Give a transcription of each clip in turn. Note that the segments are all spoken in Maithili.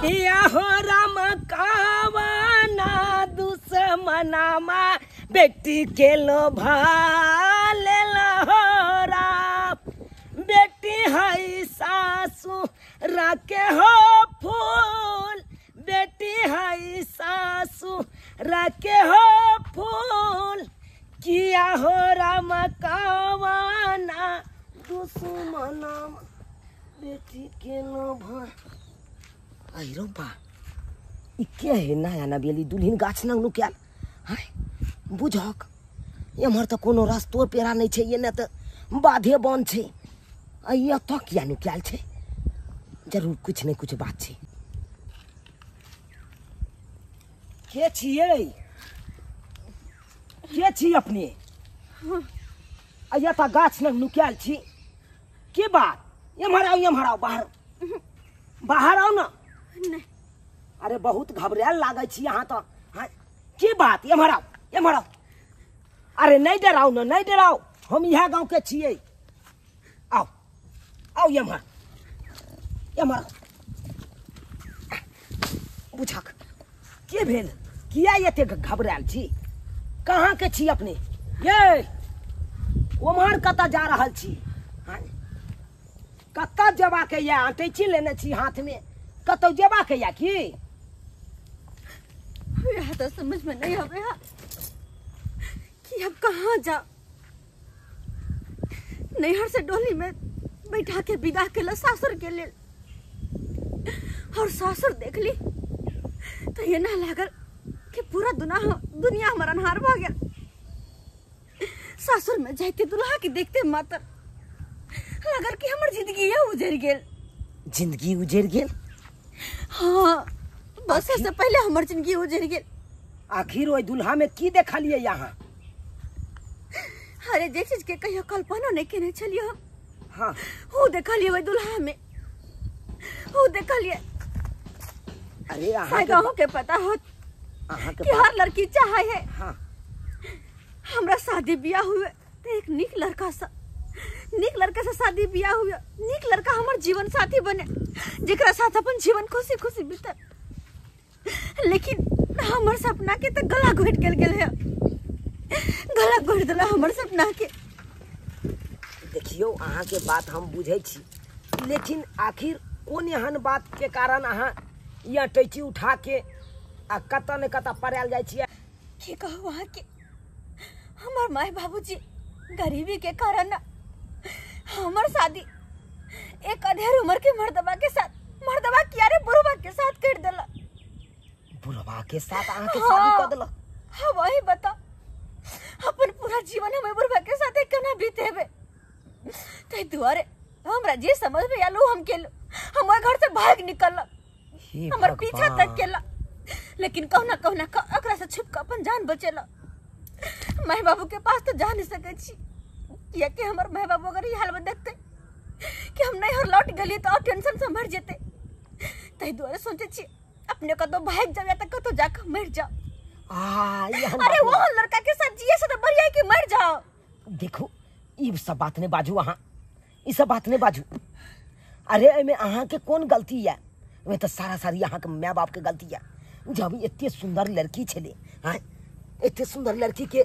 या हो राम कावना दुश्मनामा बेटी के लोभा ले हो राम। बेटी है सासू राके हो फूल, बेटी है सासू राके हो फूल, किया हो राम कावना दुश्मनामा बेटी के लोभा। अरे बा ई के है नया नबेली दुल्हन गाछ नंग नुकायल हाय बुझक। एम्हर तऽ कोनो रस्तो पेड़ा नहि छै, एने तऽ बाधे बन छै, आ एतऽ किया नुकायल छै? जरूर कुछ ने कुछ बात छै। के छियै? के छी अपने? आ एतऽ गाछ नंग नुकायल छी, के बात? एम्हर आउ, एम्हर आउ, बाहर बाहर आउ ना। नहीं। अरे बहुत घबरायल लागै छी अहाँ तऽ। हाँ की बात? एम्हर आउ, एम्हर आउ। अरे नहीं डराउ ना, नहीं डराउ, हम इएह गाँव के छियै। आउ आउ एम्हर, एम्हर आउ। बुझक के भेल? किया एते घबरायल छी? कहाँ के छी अपने? ये ओम्हर कतऽ जा रहल छी? हाँ कतऽ जेबाके यऽ? अटैची लेने छी हाथमे, कतौ जेबाके यऽ की? यह तो समझ में नहीं आवे कि अब कहाँ जा। नैहर से डोली में बैठा के विदा के सासुर के लेल, और सासुर देख ली तो ये ना लागल कि पूरा दुनिया हमारा अन्हार भ गेल। सासुर में जाते दुल्हा के देखते मात्र लागल कि हमर जिंदगी उजड़ गेल। जिंदगी उजड़ गेल? हाँ, बस से पहले हमर जिंदगी उजड़ गेल। आखिर ओहि दुल्हा में की देखलिए यहाँ? अरे जे चीज के कहियो कल्पना नहीं केने छलिए हम। हाँ वो देखलिए ओहि दुल्हा में, वो देखलिए। अरे अहाँ के पता हो कि हर लड़की चाहे है। हाँ हमरा शादी ब्याह हुए तो एक निक लड़का सा, निक लड़का से शादी ब्याह हुए, निक लड़का हमर जीवन साथी बने, जेकरा साथ अपन जीवन खुशी खुशी बीते। लेकिन हमर सपना के तो गला घोट गेल गेल है, गला घोट देला हमर सपना के। देखियो अहाँ के बात हम बुझै छी, लेकिन आखिर कोन एहन बात के कारण अहाँ ई अटैची उठा के आ कतऽ ने कतऽ पड़ायल जाइ छियै? की कहू अहाँ के, हमर माय बाबूजी गरीबी के कारण हमर शादी एक अधेड़ उम्र के मर्दबा के साथ, मर्दबा किया रे बुढ़वा के साथ कर देला। बुढ़वा के साथ अहाँ के शादी कर देला? हाँ वही बता, अपन पूरा जीवन हम बुढ़वा के साथ केना बीतेबे? ताहि दुआरे हमरा जे समझ में आयल हम केलु, हम ओहि घर से भाग निकलल, हमर पीछा तक केला, लेकिन कहुना कहुना ओकरा से छुप के अपन जान बचेला। माय बाबू के पास तो जा नहीं सकै छी, कियाकि हमर माय बाबू अगर ई हाल में देखते कि हम नैहर लौट गेलियै तो और टेंशन से मर जेते। ताहि दुआरे सोचै छी अपने कतौ भागि जाउ या तऽ कतौ जाके मरि जाउ। अरे वो लड़का के साथ जिए से तो बढ़िया कि मर जाओ। देखो ई सब बात नहीं बाजू अहाँ, ई सब बात नहीं बाजू। अरे एहिमे अहाँ के कोन गलती यऽ? ओहिमे तऽ सारा सारी अहाँ के माय बाप के गलती यऽ। जब एते सुंदर लड़की छलै, हाँ एते सुंदर लड़की के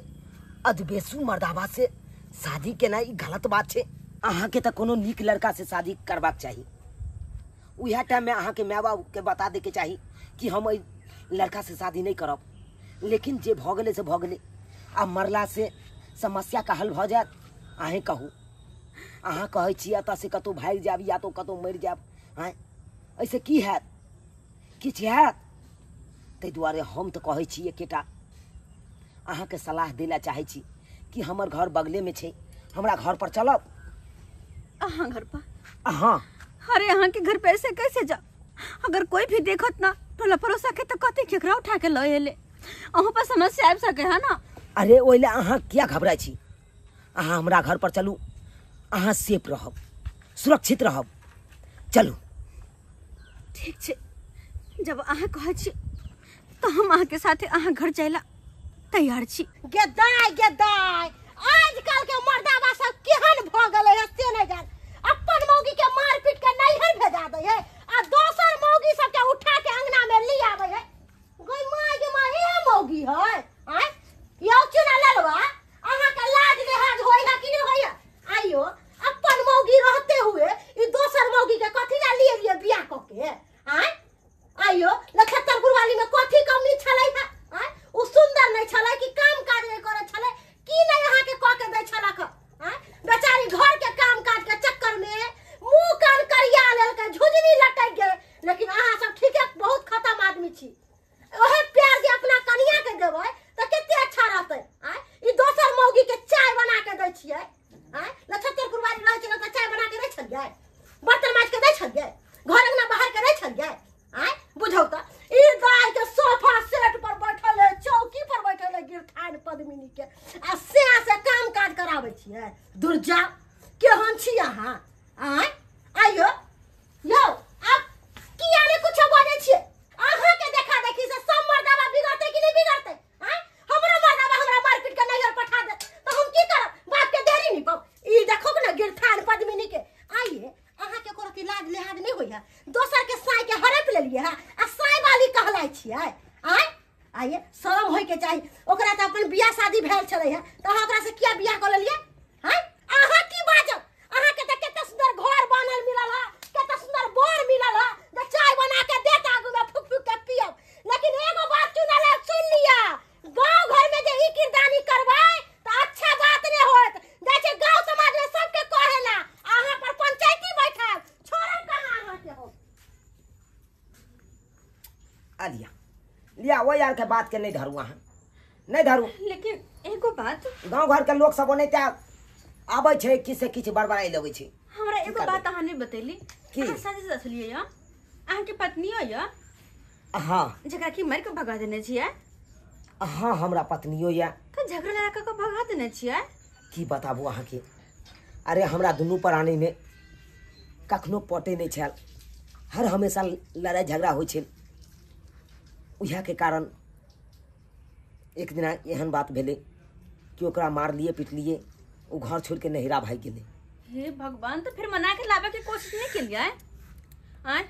अधबेसू मर्दाबा से शादी केनाइ ई गलत बात छै। अहाँ के तऽ कोनो नीक लड़का से शादी करबाक चाही। उएह टाइममे अहाँ के माय बाप के बता दैके चाही कि हम एहि लड़का से शादी नहीं करब। लेकिन जे भऽ गेलै से भऽ गेलै, आ मरला से समस्या का हल भऽ जायत? अहें कहू, अहाँ कहै छी एतऽ से कतहु भागि जायब या तो कतहु मरि जायब, आँय एहिसँ की हैत? किछु हैत? ताहि दुआरे हम तऽ कहै छी एकेटा अहाँके सलाह दै लए चाहै छी कि हमर घर बगलेमे छै, हमरा घर पर चलब। अहाँ घर पर? हाँ। अरे अहाँ के घर पे ऐसे कैसे जाओ? अगर कोई भी देखत ना टोला पड़ोसा के तो कहते केकरा उठा के लऽ एले, अहूँ पर समस्या आबि सके है ना। अरे ओहि लए अहाँ किया घबराइ छी? अहाँ हमरा घर पर चलू, अहाँ सेफ रहब, सुरक्षित रहब। चलू। ठीक छै, जब अहाँ कहै छी तो हम अहाँ के साथे अहाँ घर जाइला तैयार छी। गेदाय गेदाय, आजकल के मर्दाबा सब केहन भ गेलै है से नहीं जान। अपन मौगी के मार पीट के नैहर भेजा दै है आ दोसर मौगी सब के उठा के के आय आइयो लखतरपुर वाली में कथी कमी छलै है आय उ सुंदर नहीं छलै कि काम काज नहीं करे छलै की नहीं अहाँ के क के दै छलक आय बेचारी घर के काम काज के चक्कर में मुंह कान करिया लेलकै झुझनी लटक गेल लेकिन अहाँ सब ठीके बहुत खत्म आदमी छी ओहे प्यार जे अपना कनिया के देबै त कते अच्छा रहतै आय ई दोसर मौगी के चाय बना के दै छियै आय लछत्तरपुर वाली रहै छलै त चाय बना के दै छलियै बर्तन माज के दै छलियै घर अंगना बाहर के दै छलियै आय बुझौ त ई दाइ के सोफा सेट पर बैठल है चौकी पर बैठल है गिरथान पद्मिनी के आ से से काम काज कराबै छियै दुर्जा केहन छी अहाँ आय आइयो यौ आब किया ने कुछो बजै छियै अहाँ के देखा देखी से सब मर्दाबा बिगड़तै कि नहीं बिगड़तै आय हमरो मर्दाबा हमरा मार पीट के नैहर पठा दे त हम की करब बाप के देरी नहीं पाब ई देखो ने गिरथान पद्मिनी के आइए अहाँ के कोनो लाज लिहाज नहीं होइया दोसर के साय के हड़प लेलिए है आ साय वाली कहलाय छियै आय आइए शरम होय के चाही ओकरा त अपन बियाह शादी भेल छलै है त अहाँ ओकरा से किया बियाह क लेलिए हैं अहाँ की बाजब अहाँ के त कते सुंदर घर बनल मिलल है कते सुंदर बर मिलल है जे चाय बना के देत आगू में फूक फूक के पियब लेकिन एगो बात चुनल है सुन लिया गांव घर में जे ई किरदानी करबै त अच्छा बात नहीं होत जैसे गांव समाज में सबके कहेला अहाँ पर पंचायती बैठाब छोड़ब कहाँ अहाँ के हो आ लिया लिया वो यार के बात के नहीं धरू अहाँ नहीं धरू लेकिन एगो बात गांव घर के लोग सब ओनाहिते आबै छै किछु से किछु बड़बड़ाइ लगै छै हमरा एगो बात अहाँ नहीं बतैली की? अहाँ शादी से छलियै या अहाँ के पत्नियो या हाँ जकरा कि मारि के भगा देने छियै हाँ हमरा पत्नियो या तऽ झगड़ा लड़ा कऽ भगा देने छियै की बताबू अहाँके अरे हमरा दुनू प्राणीमे कखनो पटै नहि छल हर हमेशा लड़ाइ झगड़ा होइ छल उएहके कारण एक दिना एहन बात भेलै कि ओकरा मारलिए पिटलिए ओ घर छोड़ि के नहिरा भागि गेलै हे भगवान तो फिर मना के लावे के कोशिश नहीं केलियै आय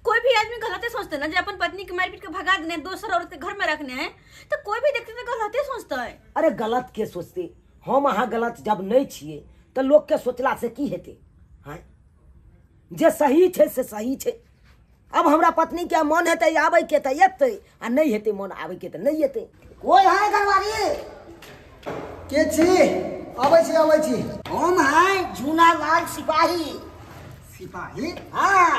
कोई भी आदमी गलते सोचते ना जे अपन पत्नी के मार पीट के भगा देने दोसर औरत के घर में रखने हैं तो कोई भी देखते तो गलते सोचता है अरे गलत के सोचते हम अहाँ गलत जब नहीं छियै तऽ लोकके सोचला से की हेतै आँय जे सही छै से सही छै अब हमरा पत्नी के मन हेतै आबैके तऽ एतै आ नहि हेतै मन आबैके तऽ नहि एतै कोई है घरवाली के छी अबै छी अबै छी हम हैं जूनालाल सिपाही सिपाही हाँ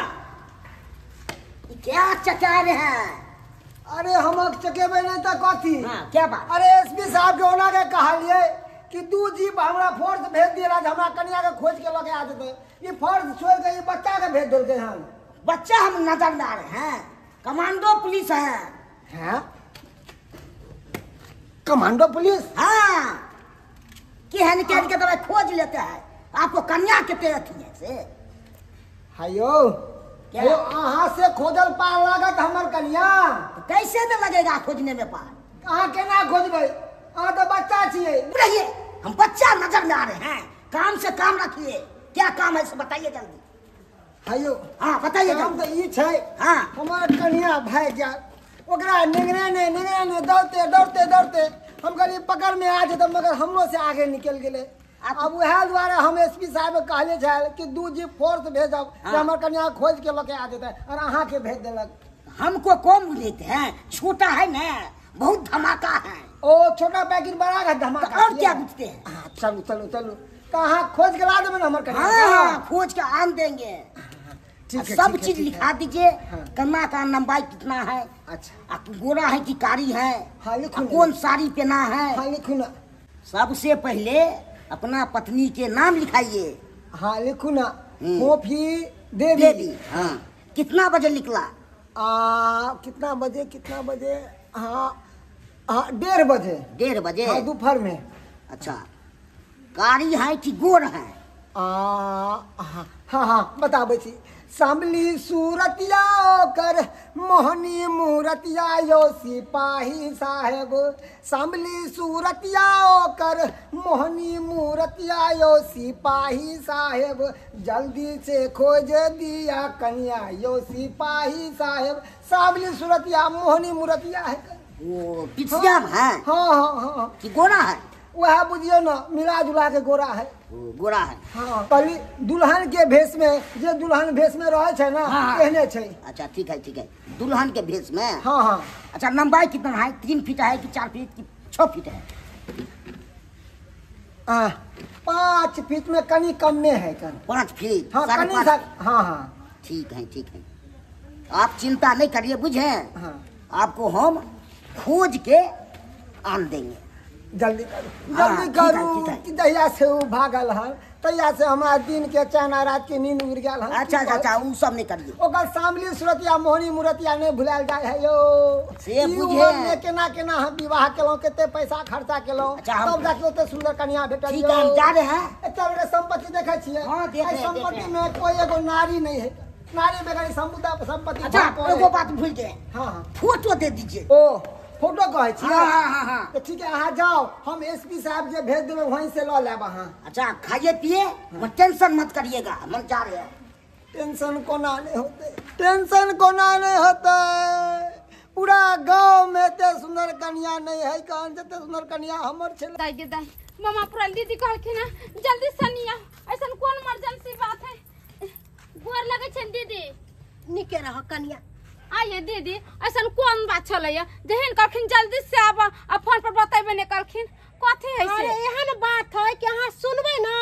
ये क्या चचा रहे हैं अरे हम चकेबै नहीं तऽ कथी हाँ क्या बात अरे एसपी साहब के ओना के कहलिए कि दू जीप हमरा फोर्स भेज दिया हमरा कनिया के खोज के लके आ जेतै ई फोर्स छोड़ के ई बच्चा के भेज देलकै हन बच्चा हम नजरदार हैं कमांडो पुलिस है हैं कमांडो पुलिस हाँ कि है निकाल के दवाई खोज लेते हैं आपको कन्या कितने अथी है से हायो क्या? हायो अहाँ से खोजल पार लागत हमर कनिया तो कैसे न लगेगा खोजने में पार अहाँ केना खोजबै अहाँ तऽ बच्चा छियै रहिए हम बच्चा नजर में आ रहे हैं काम से काम रखिए क्या काम है से बताइए जल्दी हायो हाँ बताइए काम जल्दी तऽ ई छै हाँ। हमर कनिया भागि गेल ओकरा निगरे ने निगरे ने दौड़ते दौड़ते दौड़ते हम कहलियै पकड़ में आ जेतै मगर हमरो से आगे निकलि गेलै अब उएह दुआरे हम एसपी साहब के कहले छल कि दू जीप फोर्स भेजब जे हाँ। हमर कनिया खोज के लके आ जेतै और अहाँ के भेज देलक हमको कौन लेते हैं छोटा है ना बहुत धमाका है ओ छोटा पैकेट बड़ा है तो धमाका और क्या पूछते हैं हाँ, चलू चलू चलू तऽ अहाँ खोज के ला देबै ने हमर कनिया हाँ खोज के आन देंगे ठीक है, सब ठीक है, चीज ठीक है। लिखा दीजिए हाँ। कन्ना का लंबाई कितना है अच्छा आ गोरा है कि कारी है हाँ, लिखो आ ना। कौन साड़ी पहना है हाँ लिखू ना सबसे पहले अपना पत्नी के नाम लिखाइए हाँ लिखू ना हम्म। मोफी देवी देवी हाँ कितना बजे निकला आ, कितना बजे कितना बजे हाँ हाँ 1:30 बजे 1:30 बजे हाँ दोपहर में अच्छा कारी है कि गोर है आ, हाँ हाँ हाँ बताबै छी सांवली सूरतिया ओकर मोहनी मूरतिया यो सिपाही साहेब सांवली सूरतिया ओकर मोहनी मूरतिया यो सिपाही साहेब जल्दी से खोज दिया कन्या यो सिपाही साहेब सांवली सूरतिया मोहनी मूरतिया है वो पिछिया है हाँ हाँ हाँ कि गोरा है वह बुझियो ना मिला जुला के गोरा है। गोरा है। हाँ कहली दुल्हन के भेष में, जे दुल्हन भेष में रहे छै ना एहने छै। अच्छा ठीक है ठीक है, दुल्हन के भेष में। हाँ हाँ। अच्छा लंबाई कितना है? 3 फीट है कि 4 फीट कि 6 फीट है? 5 फीट में कनी कम में है। 5 फीट? हाँ, कनी। हाँ हाँ ठीक है ठीक है, आप चिंता नहीं करिए बुझे। हाँ। आपको हम खोज के आन देंगे। जल्दी करू जल्दी करू कि दहिया से वो भागल हन तहिया से हमारा दिन के चैन रात के नींद उड़ गेल हन। अच्छा अच्छा उ सब नहीं करिए। ओकर सामली सूरतिया मोहनी मूरतिया नहीं भुलायल जाय है यो। से बुझे में केना केना हम विवाह केलौं, कते पैसा खर्चा केलौं, तब जाके ओते सुंदर कन्या भेटल। ठीक है हम जा रहे हैं। एते बड़े संपत्ति देखै छियै। हां देख रहे हैं। संपत्ति में कोई एगो नारी नहीं है, नारी बगैर संपत्ति। अच्छा एगो बात भूल गए। हां हां फोटो दे दीजिए। ओ फोटो कहै छियै? हाँ हाँ हाँ। तो ठीक है अहाँ जाओ, हम एसपी साहब जे भेज देबै वहीं से लऽ लेब अहाँ। अच्छा खाइए पिए, टेंशन मत करिएगा, हम जा रहे हैं। टेंशन कोना नहीं होते, टेंशन कोना नहीं होते। पूरा गाँव में एते सुंदर कन्या नहीं है, कहन जते सुंदर कन्या हमर छलै। दाई गे दाई, मामा पुरान दीदी कहलखिन जल्दी से निया, ऐसन कोन इमरजेंसी बात है? गोर लगै छनि दीदी। निके रह कन्या। आइए दीदी ऐसन कोन बात छलैया जेहन कहलखिन जल्दी से आब आ फोन पर बतेबे ने कहलखिन, कथी है से? अरे एहन बात है कि अहाँ सुनबै ना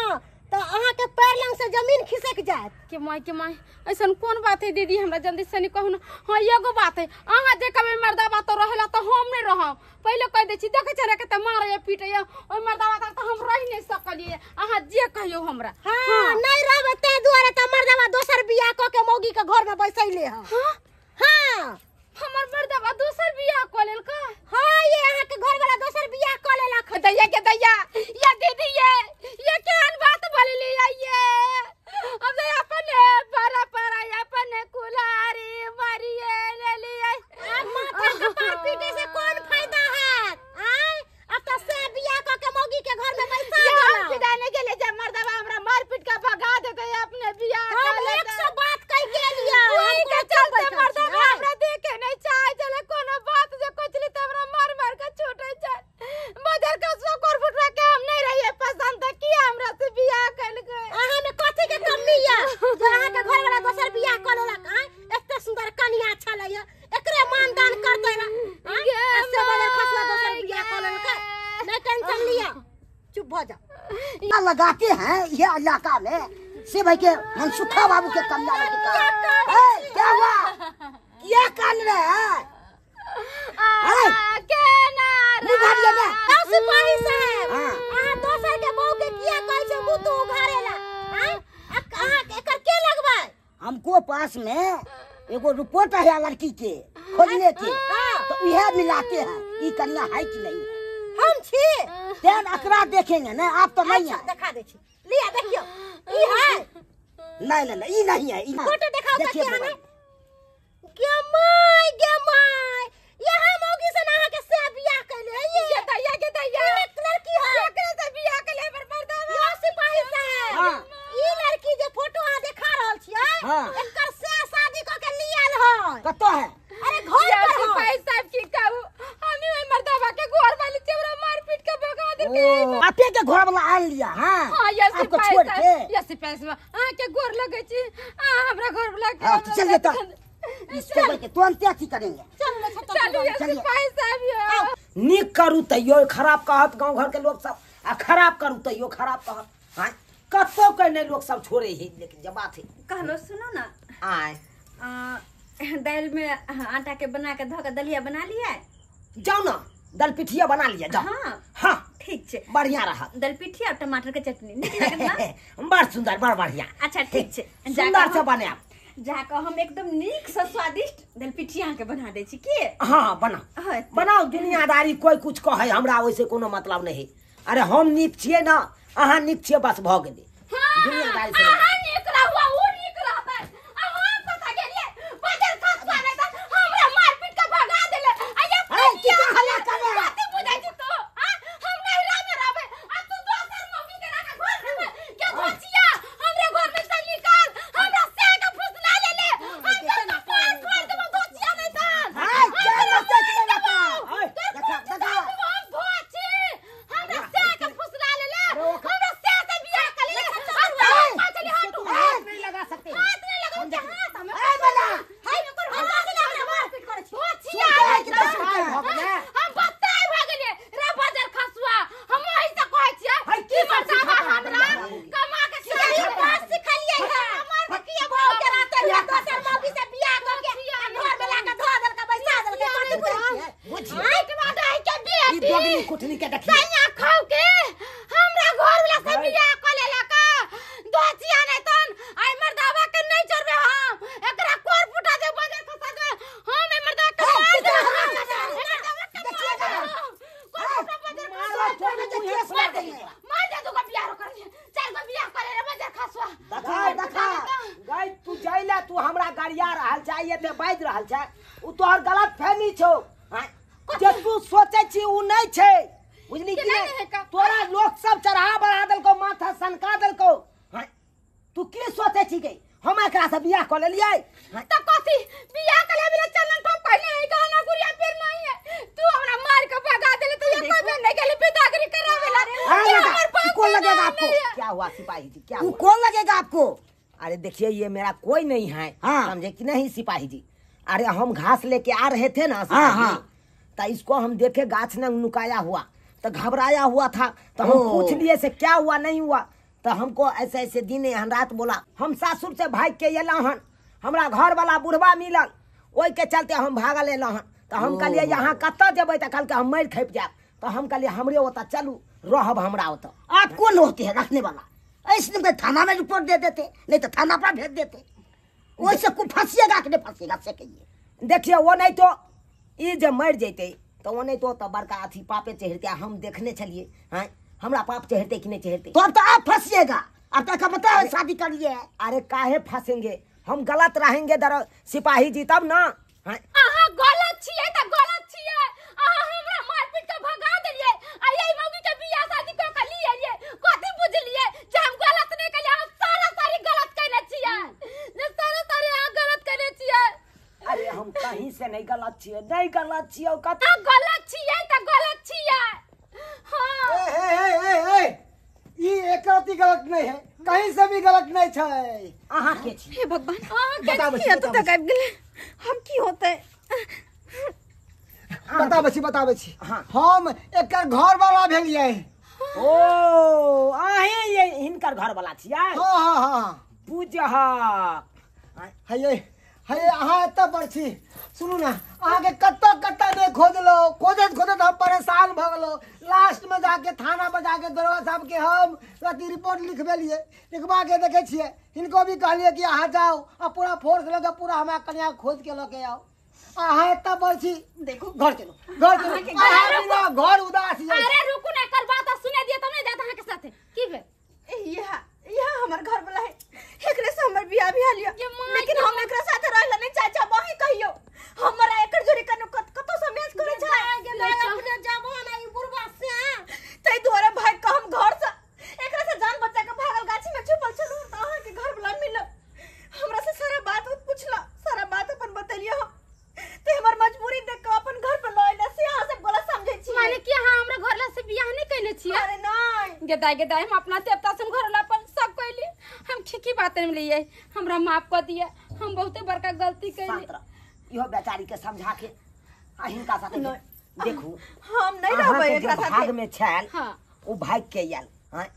तो अहाँ के पैर लंग से जमीन खिसक जायत। के माय के माय, ऐसन कोन बात है दीदी? हमरा जल्दी से नहीं कहू ना। हाँ एगो बात है, अहाँ जे कभी मर्दाबा तो रहेला तो हम नहीं रहब, पहले कह दै छी। देखै छै के त मारैया पीटैया, ओहि मर्दाबा त हम रहि नहीं सकलियै। अहाँ जे कहियौ हमरा। हाँ नहीं रहबै ताहि दुआरे त मर्दाबा दोसर बियाह क के मौगी के घर में बैसैले है। हाँ हाँ हमर मर्दाबा दोसर बियाह क लेलकै। हाँ ये अहाँ के घर वाला दोसर बियाह क लेलक। दैया के दैया, या दीदी ये केहन बात बोलली ये? हम तो अपने पर पर अपने कुल्हाड़ी मारिए लेलिए। अब माथा कपार पीटे से कोन फायदा है? आय अब तो से बियाह क के मौगी के घर में बैसा देलक। हम किदाने गेले जे मर्दाबा हमरा मार पीट के भगा देते अपने बियाह हम 100 बात कह गेलिए। ओही के चलते मर्दाबा हमरा देखे नहीं चाहे चले, कोनो बात जे कोचली त हमरा मार मार के छूटे छै। मदर का सोकर फुटवा के हम नहीं रहिए पसंद त की हमरा से बियाह कइल गए। अहाँ में कथी के कमी या जे अहाँ के घर वाला दोसर बियाह क लेलक? आय एते सुंदर कन्या छलै एकरे मानदान करते रह। आय से बदल खसुआ दोसर बियाह क लेलक। नहीं टेंशन लिया, चुप भ जा। ना लगाते हैं ये इलाका में से भाई के मनसुखा बाबू के कन्या लड़की का। ए क्या हुआ, क्या कान रहे हैं? के सिपाही साहब अहाँ दोसर के बहू के किया कहै छै मुंह तू उघारेला? आय अहाँ एकर के लगबै? हमको पास में एगो रिपोर्ट है लड़की के खोजने के, तो यह मिलाते हैं ई कन्या है कि नहीं। हम छी तेन अकरा देखेंगे ना, आप तो नहीं है। दिखा दे छी, लिया देखियो ई है। नहीं नहीं नहीं ई नहीं है। फोटो दिखाओ त के है? गे my गे my, यहां मौगी से अहाँ के से बियाह कैले है। ये दैया के दैया एक लड़की है, एकरे से बियाह कैले पर मर्दाबा। यो सिपाही साहब ई लड़की जे फोटो अहाँ देखा रहल छियै एकर से शादी क के लियल है। कतौ है? अरे घर पर। सिपाही साहब की कहू, हम ही मर्दाबा के घर वाली चेवरा मार पीट के भगा देलकै। आपे के घर वाला आन लिया? हां हां ये आपको सिपाही छोड़ के। साहब, ये सिपाही साहब अहाँ के गोर लगै छी, अहाँ हमरा घर वाला के। हां चलिए त इसको के तुरंत अथी करेंगे। चलो चलो सिपाही साहब यो नीक करू तैयो खराब कहत गांव घर के लोग सब, आ खराब करू तैयो खराब कहत। हां कतौ के नहीं लोग सब छोड़े है, लेकिन जब बात है कहलो सुनो ना। आय दाल में आटा के बना के धो के दलिया बना लिया? जाओ ना दल पिठिया बना लिया जाओ। हाँ हाँ ठीक छै, बढ़िया रहा दल पिठिया और टमाटर के चटनी नीक लागत ना? बड़ सुंदर बड़ बढ़िया। अच्छा ठीक छै, सुंदर से बनायब जाके हम एकदम नीक से स्वादिष्ट दल पिठिया के बना दै छी की। हाँ बना बनाओ, दुनियादारी कोई कुछ कहे हमरा वैसे कोनो मतलब नहीं। अरे हम नीक छियै ना, अहाँ नीक छियै, बस भ गेलै। दुनियादारी से अहाँ नीक रहू उ नीक रहतै। अहाँ कतऽ गेलियै? बजर खसुआ नहि त हमरा मार पीट के भगा देले। आ ये अरे की हल्ला कर रहे हैं? कथी बुझै छी तू? हम नहिरा में रहबै आ तू दोसर मौगी के राखा घर में के घोचिया हमरे घर में से निकाल, हमरा से के फुसला ले ले, हम तो पार फाड़ देबो घोचिया नहीं त। हाय चल मत देखा देखा देखा हम घोची हमरा से के कोठली के देखिए सैया खाओ के हमरा घर वाला से बियाह क लेलक दोचिया नै तन आई मर्दावा के नहीं छोड़बे हम एकरा कोर फुटा दे बजर खसा दे हम ए मर्दावा के मार दे मार दे दुगो बियाह कर चार गो बियाह करे रे बजर खसवा देखा देखा गाय तू जाइला तू हमरा गाड़िया रहल छै एते बाजि रहल छै उ तोहर गलत फहमी छौ जे तू सोचे छी उ नहीं छै बुझली कि नहीं तोरा लोग सब चढ़ा बढ़ा देलको माथा सनका देलको तू की सोचे छी के हम एकरा से बियाह क लेलियै त कथी बियाह क लेबे चंदन ठोप कहले है गाना गुड़िया फिर नहीं है तू हमरा मार के भगा देले तो एको बेर नहीं गेले पितागिरी करावेला कौन लगेगा आपको क्या हुआ सिपाही जी क्या वो कौन लगेगा आपको अरे देखिए ये मेरा कोई नहीं है हाँ। समझे कि नहीं सिपाही जी अरे हम घास लेके आ रहे थे ना हाँ, हाँ। तो इसको हम देखे गाछ ने नुकाया हुआ तो घबराया हुआ था तो हम पूछ लिए से क्या हुआ नहीं हुआ तो हमको ऐसे ऐसे दिन हन रात बोला हम सासुर से भाग के अल हन हमरा घर वाला बुढ़वा मिलल ओहि के चलते हम भागल अल हन तो हम कहलिए यहाँ कतऽ जेबै तो कहलकै हम मरि खपि जायब तो हम कहलिए हमरे ओतऽ चलू रहब हमरा ओतऽ आप कौन होते हैं रखने वाला ऐसे में थाना में रिपोर्ट दे देते नहीं तो थाना पर भेज देते वैसे को फंसिएगा कि नहीं फंसिएगा से कहिए देखिए वो नहीं तो ई जे मरि जैते तो वो नहीं तो तो बड़का अथी पापे चढ़ते हम देखने छलिए हैं हमरा पाप चढ़ते कि नहीं चढ़ते तो अब तो आप फंसिएगा अब तक बताओ शादी कर लिए है अरे काहे फंसेंगे हम गलत रहेंगे दर सिपाही जी तब ना अहाँ गलत छियै त गलत छियै अहाँ हमरा मार पीट के भगा देलियै आ यही मौगी के बियाह शादी क के लिए एलियै कथी बुझलियै जे हम गलत नहीं केलियै अहाँ सारा सारी गलत केने छियै जे सारा सारी अहाँ गलत केने छियै अरे हम कहीं से नहीं गलत छियै नहीं गलत छियै कत अहाँ गलत छियै त गलत छियै हां ए ए ए ए ई एक रति गलत नहीं है कहीं से भी गलत नहीं छै अहाँ के छी हे भगवान अहाँ के बताबै छी किया तो तक आबि गेलै हम की होतै बताबै छी बताबै छी हाँ। हम एकर घर वाला भेलियै ओ अहें ये हिनकर घर वाला छियै हाँ हाँ हाँ बुझहक हये हये अहाँ एतऽ पर छी सुनू ने अहाँके कतऽ कतऽ नहि खोजलहुँ खोजैत खोजैत हम परेशान भऽ गेलहुँ लास्ट में जाके थाना पर जाके दरोगा साहब के हम अथी रिपोर्ट लिखबेलियै लिखबा के देखै छियै हिनको भी कहलियै कि अहाँ जाउ आ पूरा फोर्स लऽ के पूरा हमरा कनिया खोज के लऽ के आउ अहाँ एतऽ पर छी देखू घर चलू घर चलू अहाँ बिना घर उदास यऽ अरे रुकू ना एकर बात सुने दिए तब नहीं जात अहाँ के साथे की भेल यह यह हमर घर वाला है एकरे से हमर बियाह भेल ये माय लेकिन हम एकरा साथे रहला नहीं चाहै छी वही कहियो हमरा एकर जोड़ी कनो कतो से मैच करे छै अपने जवान आई बुढ़वा से तै दुआरे भाग के हम घर से एकरा से जान बचा के भागल गाछी में छुपल छलहुँ त अहाँ के घर वाला मिलल हमरा से सारा बात उत पूछला सारा बात अपन बतेलियो हम ते हमर मजबूरी देख के अपन घर पर लऽ अइला से अहाँ सब गलत समझै छी माने कि अहाँ हमरा घर ला से बियाह नहीं कैले छियै अरे नहीं गेदाय गेदाय हम अपना देवता से घर वाला पर सब कैली हम खिकी बात में लिए हमरा माफ कर दिए हम बहुते बड़का गलती कैली शांत रह इहो बेचारी के समझा के आ हिनका साथे देखू हम नहीं रहबै अहाँके जे एकरा भाग साथे में छल हाँ। ओ भाग के आयल हैं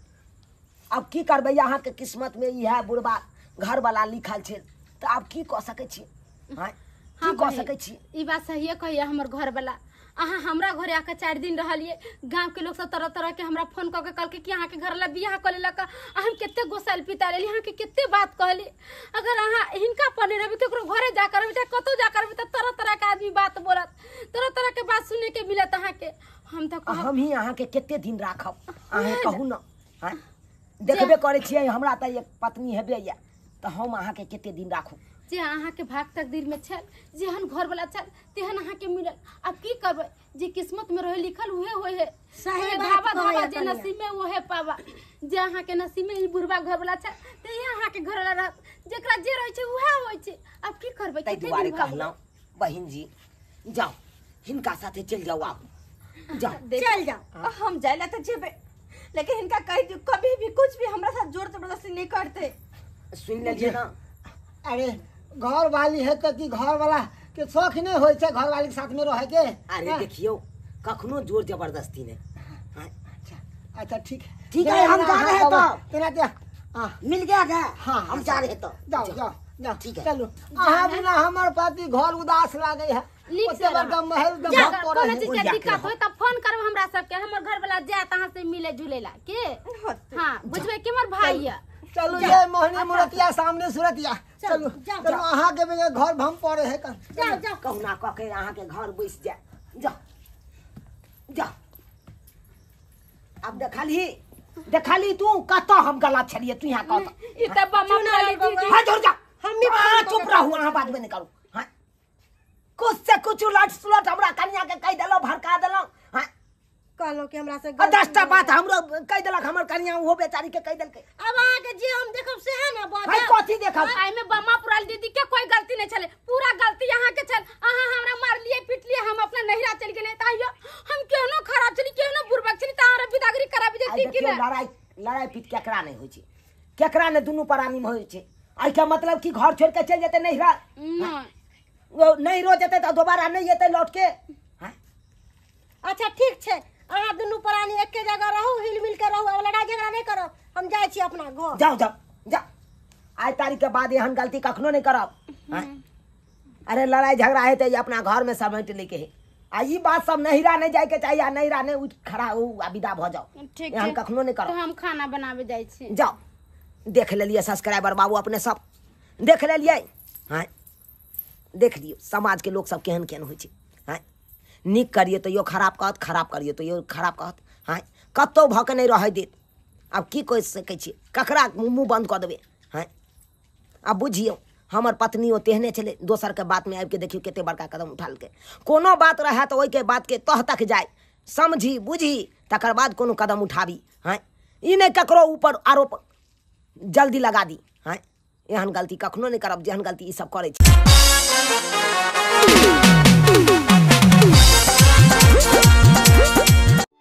अब की करबै अहाँ के किस्मत में इएह बुढ़बा घर वाला लिखल छै तऽ आब की कऽ सकै छी हैं की कऽ सकै छी ई बात सहिए कहिए हमर घर वाला अहाँ हमरा घरे आके 4 दिन रहलिए गांव के लोग सब तरह तरह के हमरा फोन कऽ के कहलकै कि अहाँ के घर ला बियाह कऽ लेलक आ हम कते गोसाइल पिता लेली अहाँ के कते बात कहली अगर अहाँ हिनका पर नहीं रहबै केकरो घरे जा कर चाहे कतौ जा कर तऽ तरह तरह के आदमी बात बोलत तरह तरह के बात सुने के मिलत अहाँ के हम तऽ कहब हम ही अहाँ के कते दिन राखब अहाँ कहू न हैं देखबे करै छियै हमरा तऽ एक पत्नी हेबे या तऽ हम अहाँ के कते दिन राखू जे अहाँ के भाग तकदीर में छल जेहन घर वाला छल तेहन अहाँ के मिलल अब की करबै जे किस्मत में रहे लिखल उहे होय है सही बात धावा धावा कहैया जे कनिया। नसीब में उहे पावा जे अहाँ के नसीब में ई बुढ़वा घर वाला छल ते अहाँ के घर वाला रहत जेकरा जे रहै छै उहे होइ छै अब की करबै ताहि कते दुआरे दिन भऽ गेलै? कहलहुँ बहिन जी जाउ हिनका साथे चलि जाउ आब जाउ चल जाओ हम जाइला तऽ जेबै लेकिन हिनका कहि दियौ कभी भी कुछ भी हमरा साथ जोर जबरदस्ती नहीं करते सुनि लेलियै ना अरे घर वाली है तऽ कि घर वाला के शौक नहीं होइ छै घर वाली के साथ में रहे के अरे देखियौ कखनो जोर जबरदस्ती नहि हैं? अच्छा अच्छा ठीक है ठीक है, हम जा रहे हैं तो। तेना ते हाँ मिल गया क्या हाँ हम जा रहे तो जाओ जाओ जा ठीक है। चलू अहाँ बिना हमर पति घर उदास लागे है। नीक से ओते बड़का महल के जा, भाग पड़े कोनो है। चीज के दिक्कत होय त फोन करब हमरा सबके, हमर घर वाला जायत अहाँ से मिले जुले ला के। हाँ बुझबै कि हमर भाई है। चलू ये मोहनी मुरतिया सामने सुरतिया। चलू जाओ, चलू अहाँ के बगैर घर भम पड़े है कन। जाओ जाओ कहुना कह के अहाँ के घर बैस जाए। जा जा अब देखलही देखलही तू कतऽ हम गलत छलियै तू यहाँ कतऽ ई त बमा वाली दीदी। हाँ जोर जा हम भी अहाँ चुप रहू, अहाँ बाजबे नहि करू। हाँ कुछ से कुछ उलट सुलट हमरा कनिया के कहि देलहुँ, भड़का देलहुँ। हाँ कहलहुँ कि हमरा से आ 10टा बात हमरो कहि देलक हमर कनिया, ओहो बेचारी के कहि देलकै। अब अहाँ के जे हम देखब सेहे ने भाई बाजब। कथी देखब? आई में बमा पुराल दीदी के कोई गलती नहीं छले, पूरा गलती यहाँ के छल। अहाँ हमरा मारलिए पिटलिए, हम अपना नहिरा चल गेले। ताइयो हम केहनो खराब छली, केहनो बुरबक छली, त हमरा बिदागरी कराबी आइ जैती कि देखियौ ने। लड़ाई लड़ाई पीट केकरा नहि होइ छै, केकरा ने दुनू प्राणी में होइ छै। आइ के मतलब कि घर छोड़ के चलि जेतै नहिरा, नहीं नहिरो जेतै तऽ दोबारा नहि एतै लौट के। हाँ अच्छा ठीक छै, अहाँ दुनू प्राणी एके जगह रहू, हिल मिल के रहू, अब लड़ाई झगड़ा नहीं करब। हम जाइ छी अपना घर। जाओ जाओ जाओ, आइ तारीख के बाद एहन गलती कखनो नहीं करब। हाँ? अरे लड़ाई झगड़ा हेतै अपना घर में समेट लेके है। आ ई बात सब नहिरा नहीं जाय के चाहिए, आ नहिरा नहीं उठ खड़ा हो आ विदा भऽ जाओ, ठीक एहन छै। कखनो नहीं तो करब। हम खाना बनाबे जाइ छी। जाओ देख लेलियै सब्सक्राइबर बाबू अपने सब देख लेलियै। हाँ देख लियौ समाज के लोक सब केहन केहन होइ छै। हाँ नीक करिए तैयो खराब कहत, खराब करिए तैयो खराब कहत। हाँ कतहु भऽ के नहि रहै देत। आब की कहि सकै छियै, ककरा मुँह बन्द कऽ देबै। हाँ आब बुझियौ हमर पत्नियो तेहने छलै, दोसरके बातमे आबिके देखियौ कते बड़का कदम उठा लेलकै। कोनो बात रहए तऽ ओहिके बातके तह तक जाय, समझी बुझी तकर बाद कोनो कदम उठाबी। हाँ ई नहि ककरो ऊपर आरोप जल्दी लगा दी। हाँ एहन गलती कखनो नहि करब जेहन गलती ई सब करै छै।